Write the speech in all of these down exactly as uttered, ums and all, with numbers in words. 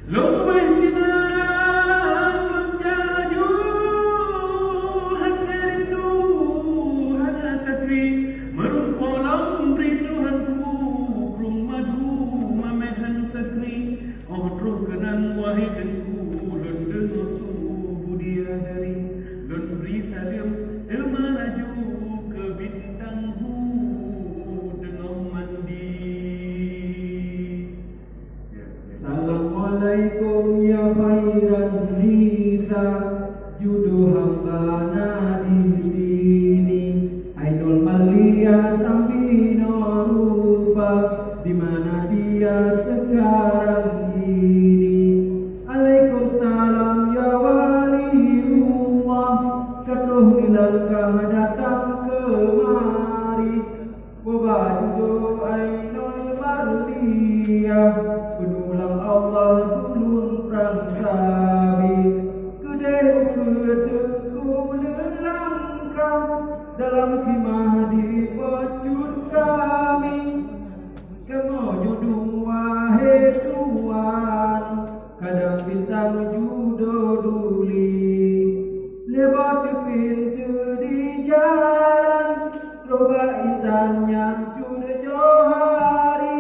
Lôn wéh sinan lôn jak laju, hana rindu, hana sakri, meurumpok lôn bri Tuhanku, krueng madu mamèh han sakri. Óh troh keunan wahé Teungku, lôn deungoe su bidadari, lôn bri saleuem teuma laju keu bintang hu teungoh mandi. Assalamualaikum ya khairan nisa, judoh hamba na di sini. Ainul Malia Sambino Rupa, di mana dia sekarang ini? Alaikumsalam ya waliullah, ka troh neulangkah datang kemari. Boh bak judoh Ainul Malia, peudulang Allah tulông prang sabe. Keudeh ukeue Teungku neulangkah, dalam khimah dipeujeuet kami. Kamoe judong wahé tuan, kadang bintang judoh duli. Lé boh teupinteue di jalan, troh bak intan nyang cut johari,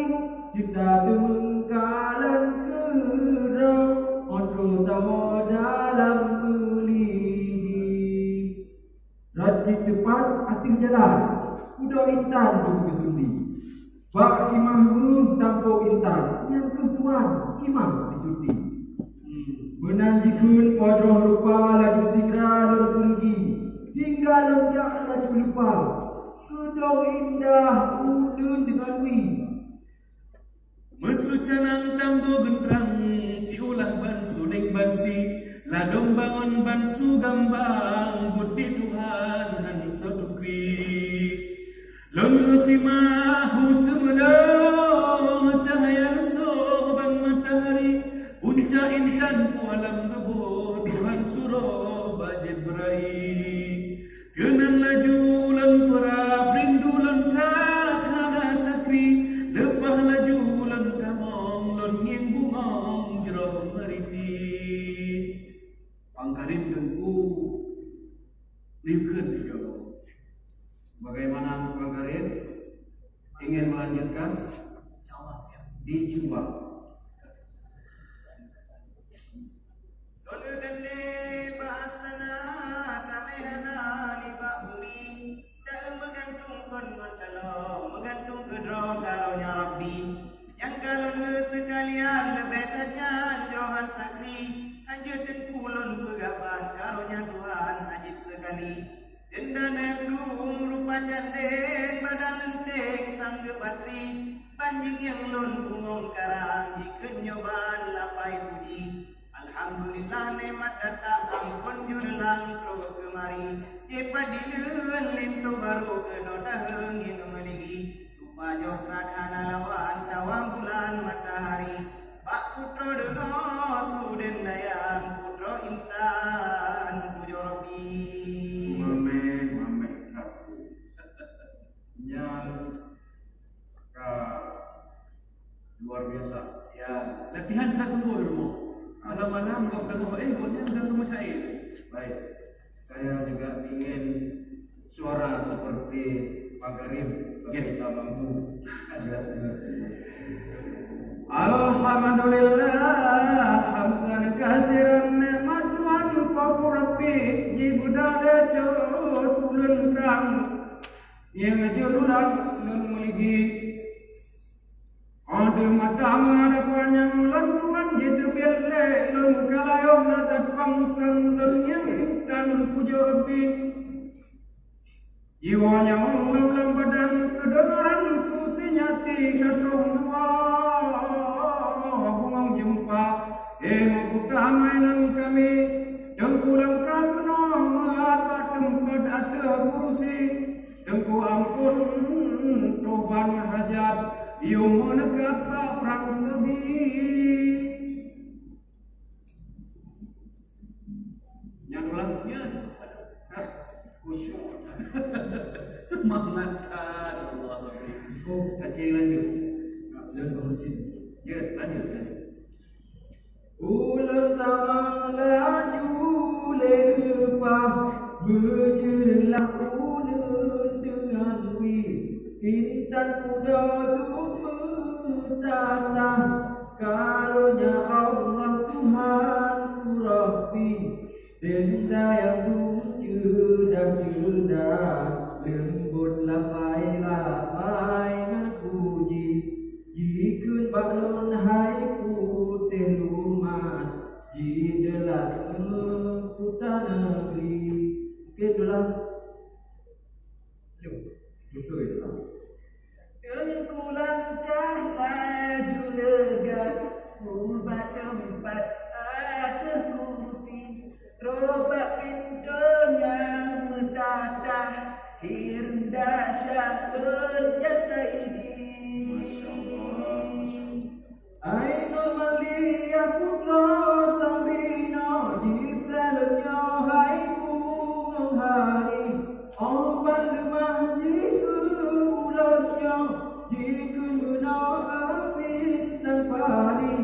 ceuta teumeung kalon keudroe, óh troh tawoe dalam meulidi. Rot cit teupat ateueh jalan, kudroe intan dum geusundi. Bak khimah méuh tampok intan, nyan keuh tuan khimah dicuti. Meunan jikheun Po Jroh Rupa laju sigra lôn peureugi, hingga lôn jak laju lupa. Keudong indah uneun deungon wie. Meusu canang tambo geuntrang, siulah ban suléng bansi, ladôm bangon ban su gambang, buet di Tuhan han soe tukri. Lôn eu khimah hu seumeulong, cahya leusoh ban matahari, punca intan pu alam geuboh, Tuhan suroh bak Jibrail. Keunan laju lôn peurab, rindu lôn that hana sakri, leupah laju lôn tamong, lôn ngieng bungong jroh meuriti. Pangkarim Teungku, neukheun laju. Bagaimana Pangkarim? Ingin melanjutkan? Insyaallah, siap. Dicuba. Lôn geutanyoe bak astana, tamé hana nibak bumi. Taeu meugantung kon ngon taloe, meugantung keudroe karonya Rabbi. Nyang ka lôn eu seukalian leubeh that nyan jroh han sakri. Hanjeuet Teungku lôn peugah ban karonya Tuhan ajaéb seukali. Denda nem dum rupa candeng, badan leunteng sang geubatri, ban jingieng lôn bungong karang, jikheun nyoe ban lapai puji. Alhamdulillah, nikmat datang, amphon jeuneulheueh trok keumari. Jipat dileuen linto barô keunoe daheueng ngieng meuligi. Rupa jroh that hana lawan, tawang bulan matahari. Bak putroe deungoe su den dayang, putroe intan pujoe Rabbi. Mameh, mameh aku. Nyan ka luar biasa. Ya, latihan that sungguh ilmu. Malam-malam gob deungoe, eh, gob nyan deungoe syair. Baik. Saya juga ingin suara seperti Pangkarim, ya, bagi kita mampu. Alhamdulillah, hamdan kasiran, nikmat Tuhan Paku Rabbi, jibeuda lé cut ulôn trang, nyang jeuet ulang lôn meuligi. Óh deuh mata meuhadap nyang lôn tuan jiteubiet lé lôn, ka layoh na that pangsan lôn nyang dan pujoe Rabbi. Jiwoe nyawöng lôn lam badan, keudeugaran su sinyati ka troh dua bungong jeumpa. Hé meukuta mainan kami, Teungku langkah keunoe meuhat bak teumpat ateueh kurusi. Teungku amphon toban hajat, yum meuneukat bak prang seubie. Nyan ulang, nyan. Hah, khusyuk. Semangat kan, Allah Rabbi. Oh, oke, lanjut. Lanjut, lanjut, lanjut. Beujeureulah uneun deungon wie, intan kuda dum meutatah. Karonya Allah Tuhanku Rabbi, denda nyang dum ceudah-ceudah, leumbot lafai-lafai ngon puji. Jikheun bak lôn hai putéh lumat, jideulat ngon kuta neugri. Oke, deulah. Lôn, beutôi lah. Teungku langkah laju leugat, ubak teumpat ateueh kursi. Robak pintoe nyang meutatah, hireuen dahsyat lôn ya Saidi. Ainul Maliyah putroe Sambinoe, jipreh lôn nyoe hai bungong hari. Óh ban leumah jikheun ulôn nyoe, jikheun bunoe bintang pari.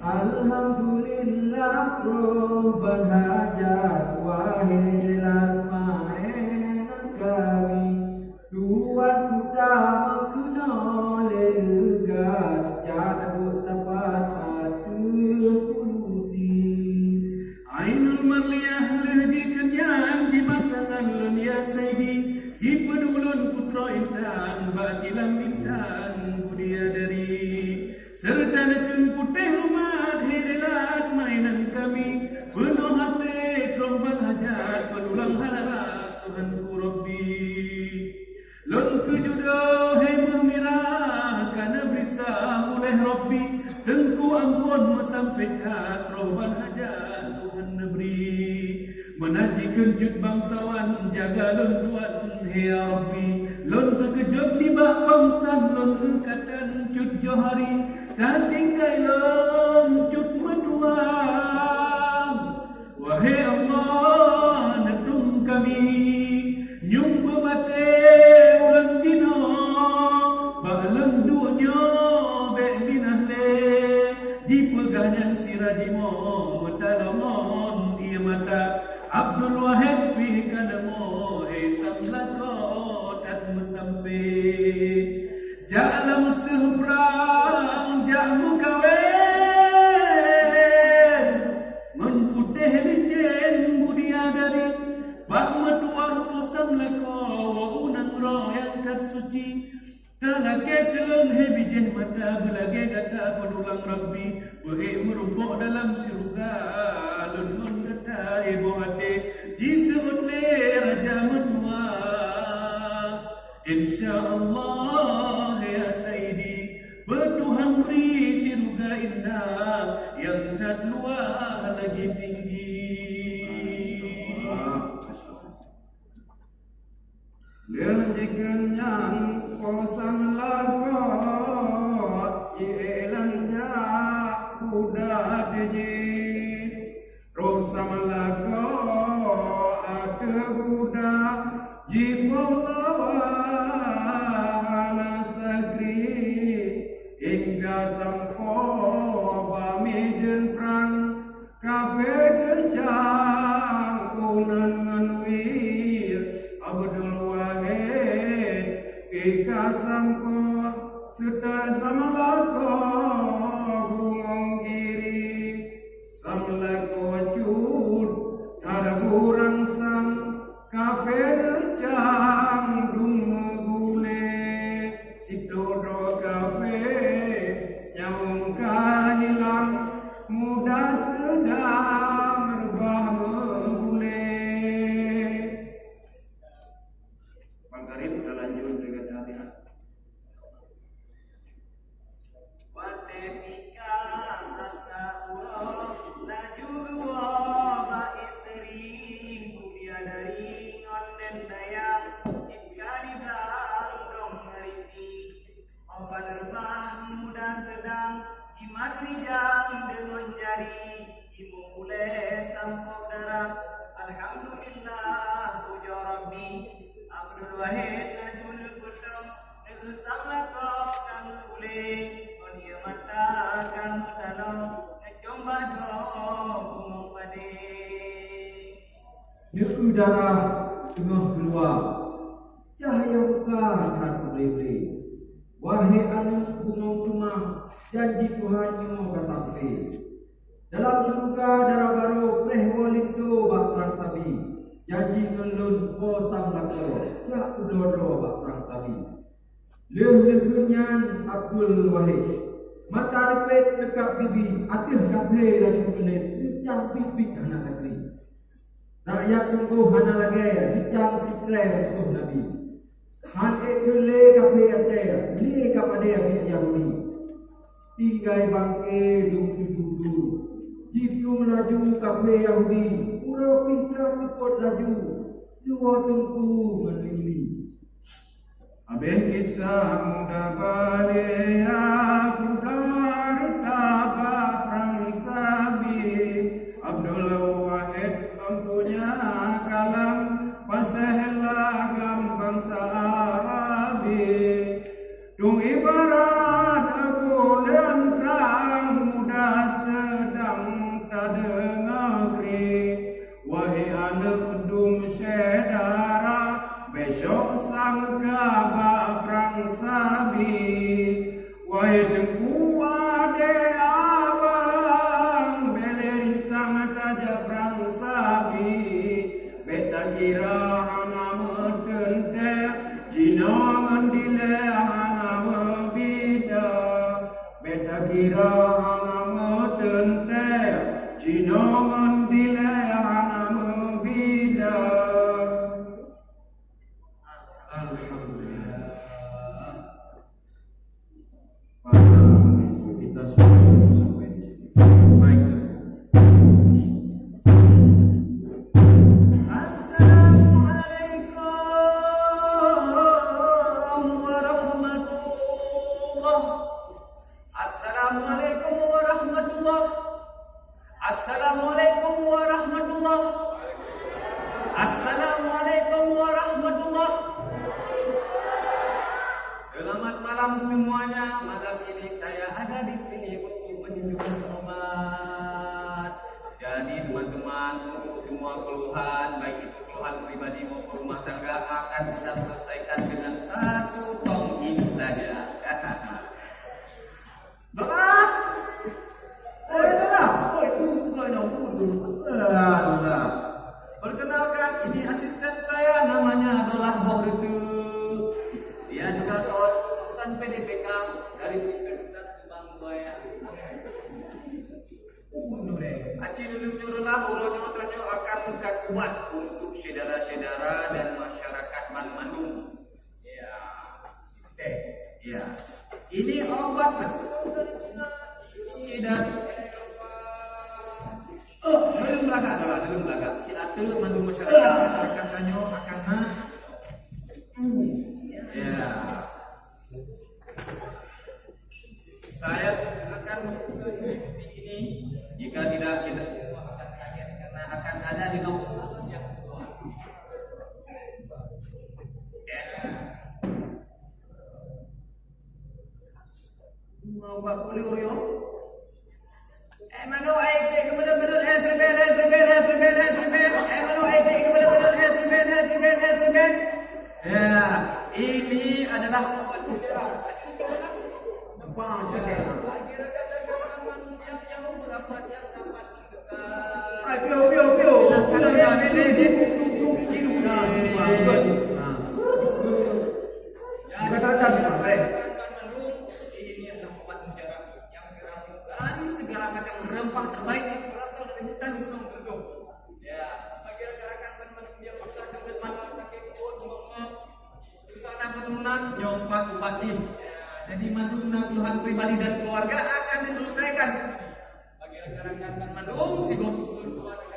Alhamdulillah, troh ban hajat, wahé deulat meu'en kami. Tuan kuta meukeunoe lé leugat, jak duek sapat ateueh kursi. Ainul Marliyah lheueh jikheun nyan jimat tangan lôn ya Saidi, jipeuduek lôn putroe intan bak tilam intan bidadari. Seureuta neukheun putéh lumat hé deulat mainan kami, peunoh até troh ban hajat peudulang halarat Tuhanku Rabbi. Lôn keujudoe hé meumirah ka neubri sa uléh Rabbi, teungku amphon meusampé that troh ban hajat Tuhan neubri. Meunan jikheun cut bangsawan jaga lôn tuan, hé ya Rabbi. Lôn teukeujot nibak bangsan lôn eukatan cut Johari, ka tinggai lôn cut meutuah. Wahé Allah, neudong kami, nyum beumaté ulôn jinoe, bak lôn duek nyoe bék minah lé. Jipeugah nyan sira jimoe meutalongon ié mata. Abdul Wahid pih ka neumoe, eh, samlakoe that meusampé. Jak lam seuh prang, jak meukawén ngon putéh licén bidadari. Bak meutuah po samlakoe u nanggroe nyang that suci. Talakée keu lôn hé bijéh mata, beulagée gata peudulang Rabbi, beuék meurumpok dalam syeuruga lôn ngon gata hé boh até, jiseuôt lé raja meutuah. Insya Allah ya Saidi, beutuhan bri syeuruga indah nyang that luwah lagi tinggi. Lheueh jikheun nyan, po samlakoe jiék lam jak kuda jih. Troh samlakoe ateueh kuda jipoh lawan hana sagri, hingga sampoe bak mideuen prang. Kafé teucang uneun ngon wie, Abdul Wahid pih ka sampoe, seutôt samlakoe bungong giri. Samlakoe cut hana gurang sang, kafé teucang dum meuguléh. Sitoe droe kafé nyawöng ka hilang, muda seudang reubah meuguléh. Manggarib talanjut deungon Fatihah. Watée pih ka asa uroe, laju geuwoe bak istri, bidadari ngon den dayang, cit ka diblang dong meuripi. Óh ban reubah muda seudang, jimat rijang deungon jari, jimubuléh sampoe darah. Alhamdulillah, pujoe Rabbi. Abdul Wahid laju neupeudong, neugeusam lakoe ka meuguléh, ngon ié mata ka meutalong, neucom bak droe bungong padé. Neukeu darah teungoh keuluwa, cahya muka that ule-ule. Wahé aneuk bungong teuma, janji Tuhan nyoe ka sampai. Dalam syeuruga dara barô preh woe linto bak prang sabi, janji ngon lôn po sang lakoe, jak udon droe bak prang sabi. Lheueh neukheun nyan Abdul Wahid, mata leupet neukab bibi, ateueh kaphé laju meulét, lincah biet-biet hana sakri. Rakyat sunggoh hana lagée, gicang sikrée musoh Nabi. Han ék kheun lé kaphé asée, lé ka padé miet Yahudi. Tinggai bangke dum tuju-tuju, jiplueng laju kaphé Yahudi, uroe pih ka seupôt laju, dua teungku ngon lili. Habéh kisah muda balia, muda reuta bak prang sabi. Abdul Wahid mempunya kalam, paséh lagam bangsa Arabi. Dong ibarat buleuen trang, muda seudang tadeungoe gri. Wahai aneuk dum syedara, besok sangka bak prang sabi. Wahai teungku adé abang, bèk lé rintang tajak prang sabi. Bèk takira hana meuteuntèe, jinoe ngon dilèe hana meubida. Bèk takira hana meuteuntèe, jinoe ngon dilèe hana meubida. Alhamdulillah. Para pemirsa, kita sudah sampai di sini. Baik. Assalamualaikum warahmatullah. Assalamualaikum warahmatullah. Assalamualaikum warahmatullah. Assalamualaikum warahmatullah. Selamat malam semuanya. Malam ini saya ada di sini untuk menunjukkan obat. Jadi teman-teman, untuk semua keluhan, baik itu keluhan pribadi maupun rumah tangga, akan kita selesaikan dengan satu tongging saja. Dola! Oi, Dola! Oi, bukan yang bodoh. Alah, Dola. Perkenalkan, ini asisten saya, namanya Dola Boh Reute. Dia juga seorang lulusan P D P K dari Universitas Kembang Buaya. Aci lulus nyoe Dola, uroe nyoe tanyoe akan meukat ubat untuk syedara-syedara dan masyarakat banmandum. Ya. Oke. Ya. Ini obat dari Cina. Ini dari Eropa. Oh, belum belagak, Dola, belum belagak. Si ate mandum masyarakat, masyarakat tanyoe akan na. Ya. Saya akan membuka seperti ini. Jika tidak, kita semua akan kaget karena akan ada di langsung. Mau bak kuliah. Eh, mano ai tik ke betul-betul, eh, serben, eh, serben, eh, serben, eh, serben. Eh, mano ai tik ke betul-betul, eh, serben, eh, serben, eh, serben. Ya, ini adalah obat mujarab. Nampak je. Ai, piu, piu, piu. Silakan, ya, ini, ini. Nah. Ya, katakan, Pak. Ini adalah obat mujarab yang diramu dari segala macam rempah terbaik yang berasal dari hutan gunung Berdung. Ya, bagi rakan-rakan banmandum yang susah keuneuk malam, sakit perut, bengkak, susah na keuturunan, nyoe pat ubat jih. Jadi mandum na keluhan pribadi dan keluarga akan diselesaikan. Bagi rakan-rakan banmandum, sibuk keluarga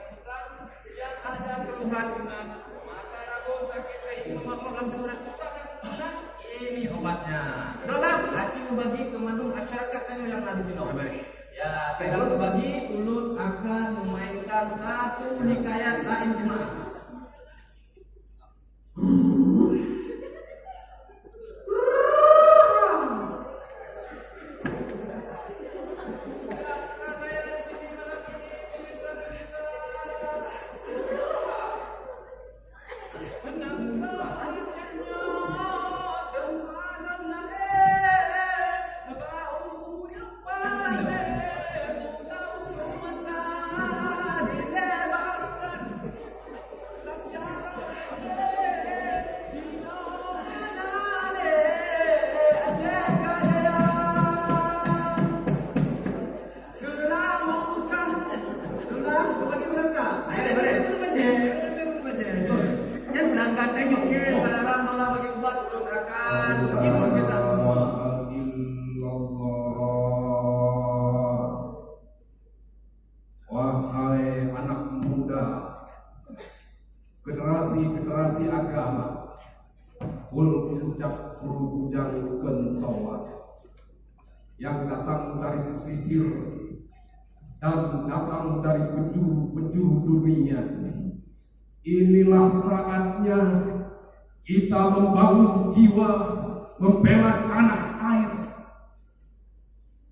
yang ada keluhan dengan mata rabun, sakit leuh, bengkak, dan keturunan, susah na keuturunan, ini obatnya. Dola, aci bagi keu mandum masyarakat tanyoe nyang na di sinoe. Ya, saya kalau bagi ulun akan memainkan satu hikayat lain jemaah. Wahai anak muda, generasi-generasi agama, ulôn ucap kru bujang kheun tobat nyang datang dari pesisir dan datang dari penjuru-penjuru dunia. Inilah saatnya kita membangun jiwa membela tanah air.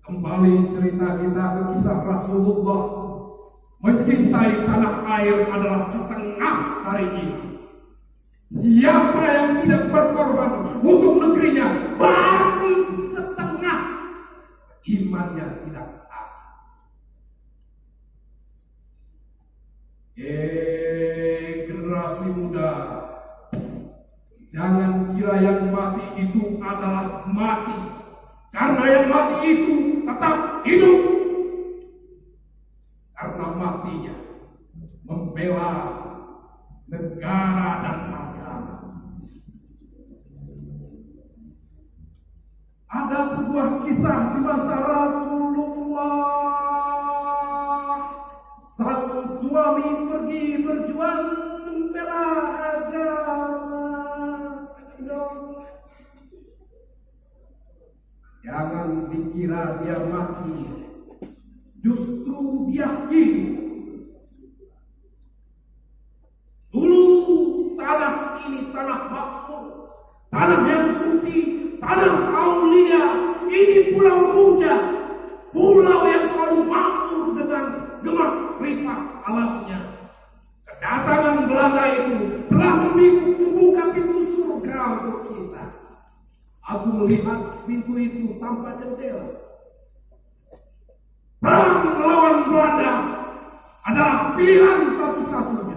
Kembali cerita kita ke kisah Rasulullah. Mencintai tanah air adalah setengah dari iman. Siapa yang tidak berkorban untuk negerinya, berarti setengah imannya tidak ada. Eh, generasi muda, jangan kira yang mati itu adalah mati, karena yang mati itu tetap hidup. Karena matinya membela negara dan agama. Ada sebuah kisah di masa Rasulullah. Sang suami pergi berjuang membela agama. Jangan dikira dia mati, justru dia hidup. Dulu tanah ini tanah makmur, tanah yang suci, tanah aulia. Ini pulau Ruja, pulau yang selalu makmur dengan gemah ripah alamnya. Kedatangan Belanda itu telah membuka pintu surga untuk kita. Aku melihat pintu itu tanpa jendela. Perang melawan Belanda adalah pilihan satu-satunya.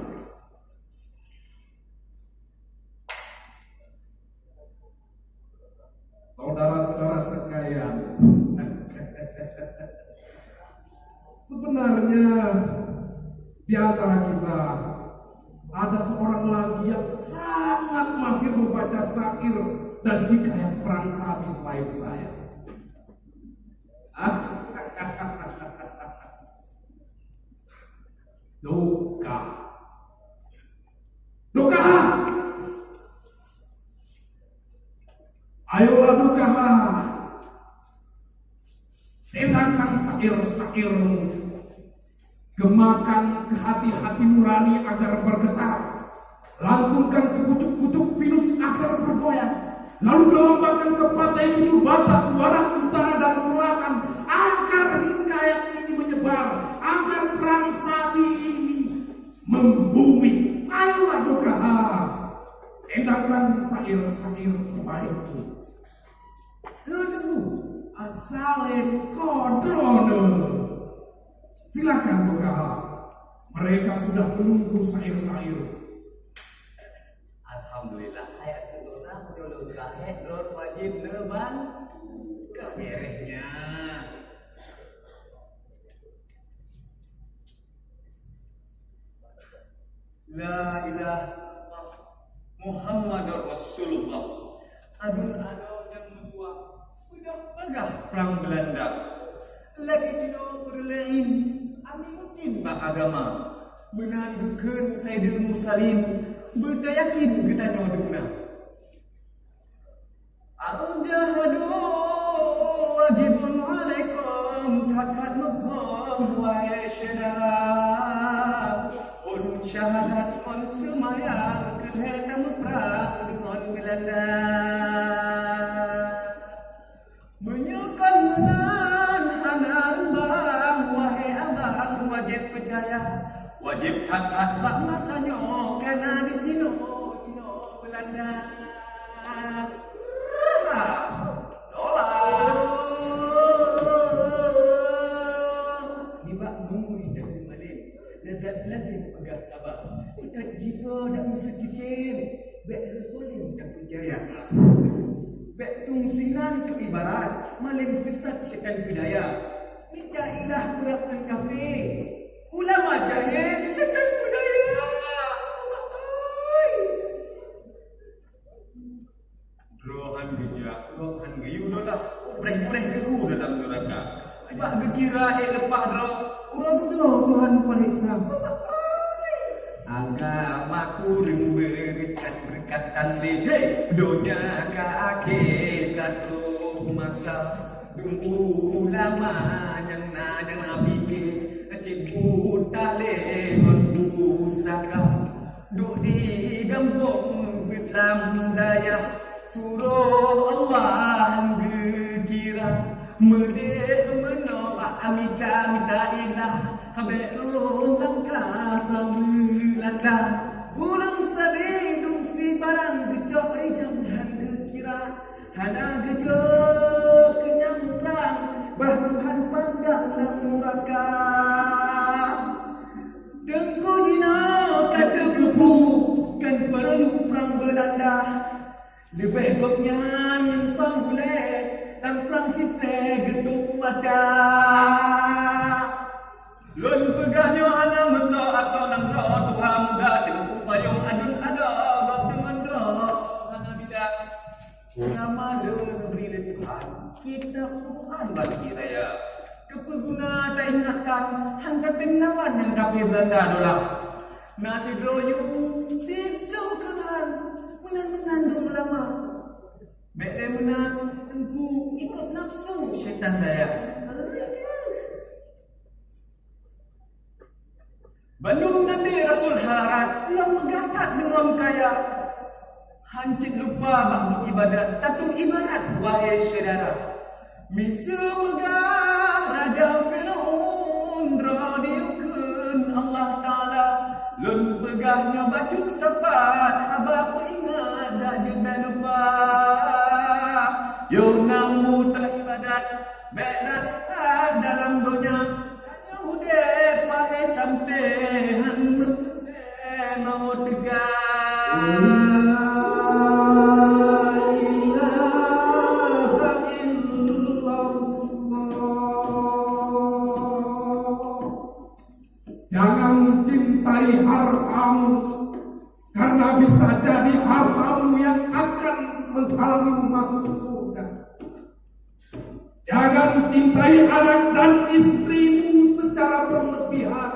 Saudara-saudara sekalian, sebenarnya di antara kita ada seorang lagi yang sangat mahir membaca syair dan hikayat perang sabi selain saya. Duka. Duka. Ayolah duka. Denangkan syair-syairmu. Gemakan ke hati-hati nurani agar bergetar. Lantunkan ke pucuk-pucuk pinus agar bergoyang. Lalu gelombangkan ke pantai timur, barat, utara, dan selatan agar hikayat ini menyebar, agar perang sabi ini membumi. Ayolah duka. Denangkan syair-syair terbaikku. Leudeungoe, asalen kodroe. Silakan duka. Mereka sudah menunggu syair-syair. Alhamdulillah, hai aneuk droeneuh, meunyoe lôn ka hék, droeneuh wajéb neubantu. Ka béréh nyan. La ilaha illallah Muhammadur Rasulullah. Adun adoe nyang meutuah, beudôh peugah prang Beulanda. Lagèe jinoe peureulèe Aminuddin bak agama. Meunan geukheun Saidul Mursalin, beutayakin geutanyoe dum na. Al-jahdu wajibun alaikum, that-that muphom, wahai syedara. Phon syahadat ngon seumayang, keuhai tameuprang deungon Beulanda. Meunyoe kon meunan hana reumbang, wahai abang, wajéb peucaya. Wajéb that-that bak masa nyoe, kana disinoe jinoe Beulanda. Dola. Nibak bui dan malem, lezat lazem peugah haba. Utat jipo dak meuseucicém, bèk heupulim tapeucaya. Bèk tungsinan keu ibarat, malem seusat syaitan peudaya. Mita ilah beurap ngon kafé, ulama jahé syaitan peudaya. Droe han geujak, gob han geuyue dolah, preh-preh geuhu dalam nuraka. Bak geukira ék leupah droe, uroe dudoe Tuhan paléksa. Agama kureueng beureukat-beureukat tan lé, donya ka akhé ka troh masa. Dum ulama nyang na nyang na pike, cit buta lé ngon pusaka. Duek di gampông beutam dayah, suroh Allah geukira. Meudeh meunoe bak mita-mita ilah, habéh roh langkah lam beulanda. Ureuëng sadé dum sibaran geucok rijang han geukira. Hana geujok keunyang prang, bah Tuhan pandang lam nuraka. Teungku jinoe ka teugeupeu, kan peureuleu prang Beulanda. Leubeh gobnyan nyang pang ulée, lam prang siplée geutôp mata. Lôn peugah nyoe hana meusoe asoe nanggroe, tuha muda teungku payong aduen adoe, gob deungon droe hana bida. Nama lôn bri lé Tuhan, kitab Quran bagi raya. Keupeue guna taingatkan, han ka teunawan nyang kafé Beulanda dolah. Na sidroe yue, sidroe keunan, meunan-meunan dum ulama. Bék lé meunan teungku ikot nafeusu syaitan daya. Bandum nabi rasul halarat nyang meugatat deungon kaya. Han cit lupa bak beuibadat, tatung ibadat, wahé syedara. Miseue meugah Raja Fir'aun droe diyukeuen Allah Taala. Lôn peugah nyoe bacut sapat haba peuingat dak jeuet bèk lupa. Yoh na umu teuibadat, bèk na that dalam donya. Tanyoe udép wahé sampoe han meuteumé mawöt teuga. La ilaha illallah. Jangan cintai hartamu, karena bisa jadi hartamu yang akan menghalangimu masuk surga. Jangan cintai anak dan istrimu secara berlebihan,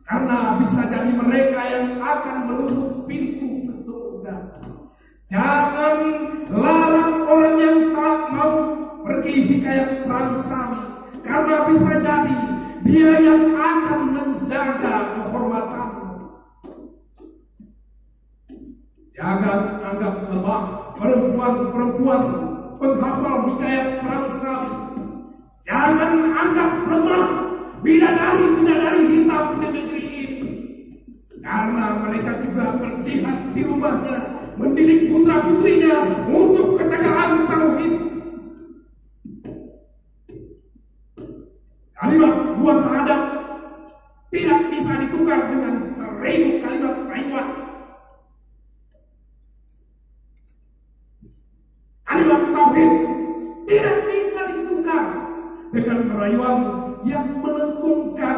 karena bisa jadi mereka yang akan menutup pintu ke surga. Jangan larang orang yang tak mau pergi hikayat perang sami, karena bisa jadi dia yang akan menjaga kehormatanmu. Jangan anggap lemah perempuan-perempuan penghafal hikayat perang sami. Jangan anggap lemah bidadari-bidadari hitam di negeri ini. Karena mereka juga berjihad di rumahnya, mendidik putra-putrinya untuk ketegakan tauhid. Kalimat dua syahadat tidak bisa ditukar dengan seribu kalimat rayuan. Kalimat tauhid tidak bisa ditukar dengan rayuan yang melengkungkan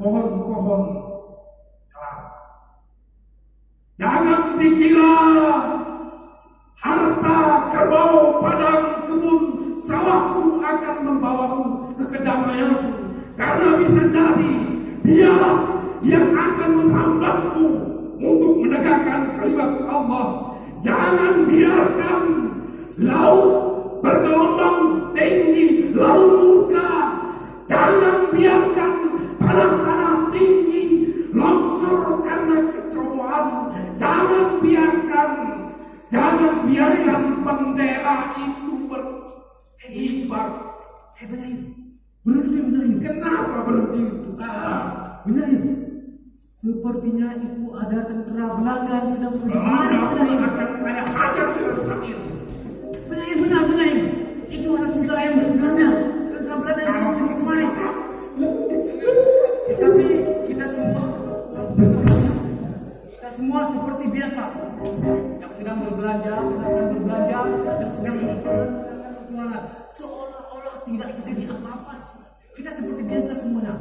pohon-pohon kelapa. Jangan dikira harta, kerbau, padang, kebun, sawahmu akan membawamu ke kedamaianmu. Karena bisa jadi dialah yang akan menghambatmu untuk menegakkan kalimat Allah. Jangan biarkan laut bergelombang tinggi lalu murka. Jangan biarkan tanah-tanah tinggi longsor karena kecerobohan. Jangan biarkan, jangan biarkan bendera itu berkibar. Eh, Benaim, berhenti, Benaim. Kenapa berhenti itu? Ah, Benaim. Sepertinya itu ada tentara Belanda yang sedang menuju kemari, Benaim. Belanda pun akan saya hajar dengan rusak ini. Benaim, benar, Benaim. Itu ada tentara yang Belanda. Tentara Belanda yang sedang menuju kemari. Tetapi kita semua, kita semua seperti biasa. Yang sedang berbelanja, silakan berbelanja. Yang sedang berjualan, seolah-olah tidak terjadi apa-apa. Kita seperti biasa semuanya.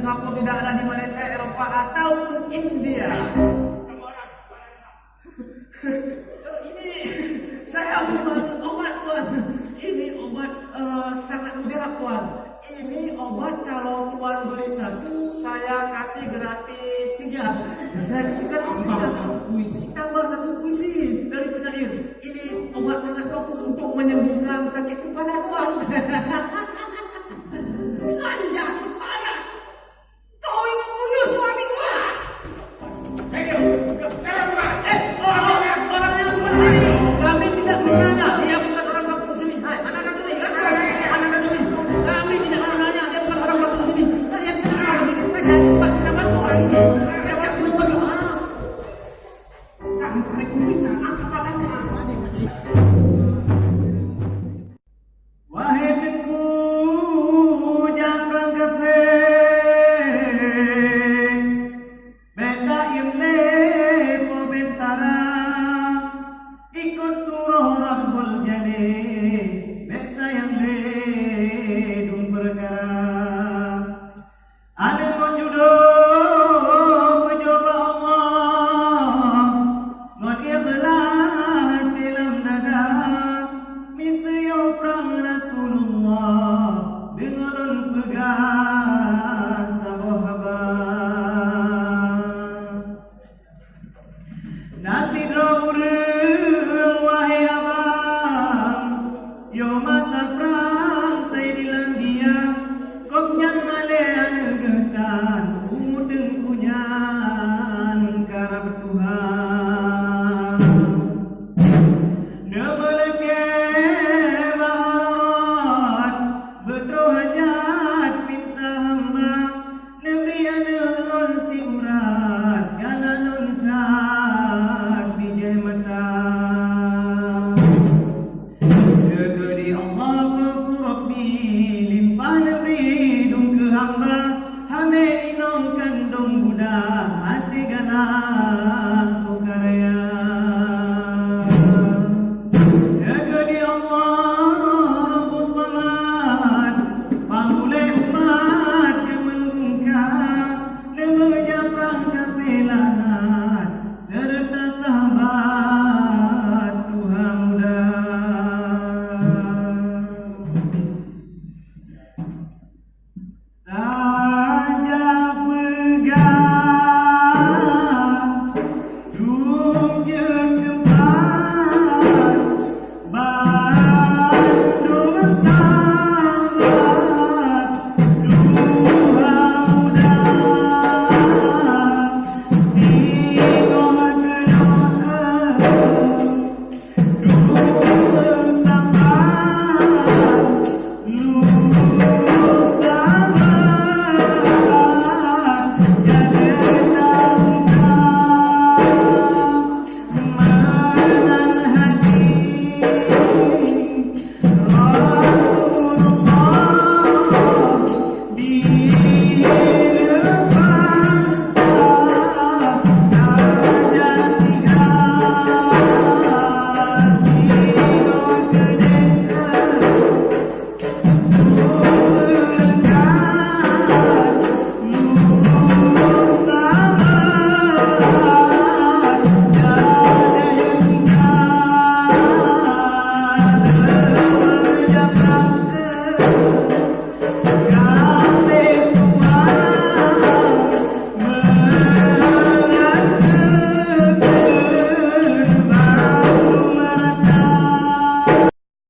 Aku tidak ada di Malaysia, Eropa, ataupun India. Kalau ini, saya menjual obat, Tuan. Ini obat, eh, sangat mujarab, Tuan. Ini obat kalau Tuan beli satu, saya kasih gratis tiga. Saya kasih gratis tiga. Tambah satu puisi. Tambah satu puisi dari penyair. Ini obat sangat bagus untuk menyembuhkan sakit kepala, Tuan. Anda kepala. Kau ingin bunuh suamiku? Eh, orang, orang yang seperti ini.